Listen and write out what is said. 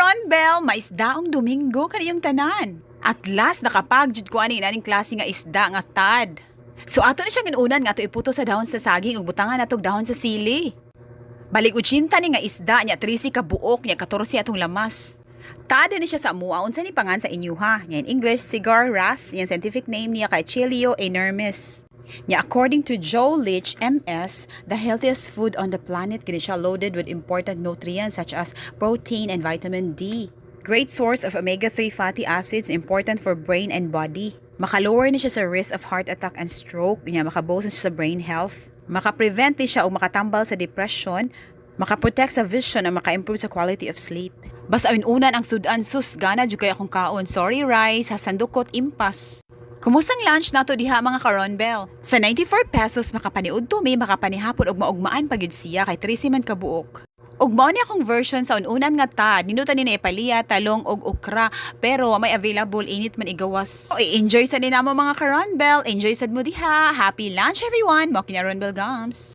Karonbel! Maisdaong Domingo kaniyong tanan. At last, nakapagjud ko ani inaning klase nga isda nga tad. So ato na siyang inunan nga ato iputo sa dahon sa saging ug butangan natog dahon sa sili. Balik 80 ni nga isda nya, 13 ka buok nya, 14 atong lamas. Tada ni siya sa amua, unsa ni pangan sa inyuha? Nya in English, cigar wrasse, nya scientific name niya kay Chilio inermis. Nya according to Joe Leach, MS, the healthiest food on the planet kini siya, loaded with important nutrients such as protein and vitamin D. Great source of omega-3 fatty acids, important for brain and body. Makalower ni siya sa risk of heart attack and stroke, nya makaboost ni siya sa brain health. Makaprevent ni siya o makatambal sa depression, makaprotect sa vision o maka-improve sa quality of sleep. Basta unan ang sudan, sus, gana jud kay akong kaon. Sorry rice, hasandukot impas. Kumustang lunch nato diha, mga karonbel? Sa 94 pesos makapaniud to may makapanihapon og maugmaan pa gyud siya kay 13 man kabuok. Ug mao ni akong version sa ununan nga tad. Ninutan ni na ipaliya, talong og okra, pero may available, init man igawas. O, enjoy sa ni namo, mga karonbel. Enjoy sad mo diha. Happy lunch, everyone. Mo kini Ronbel Gums.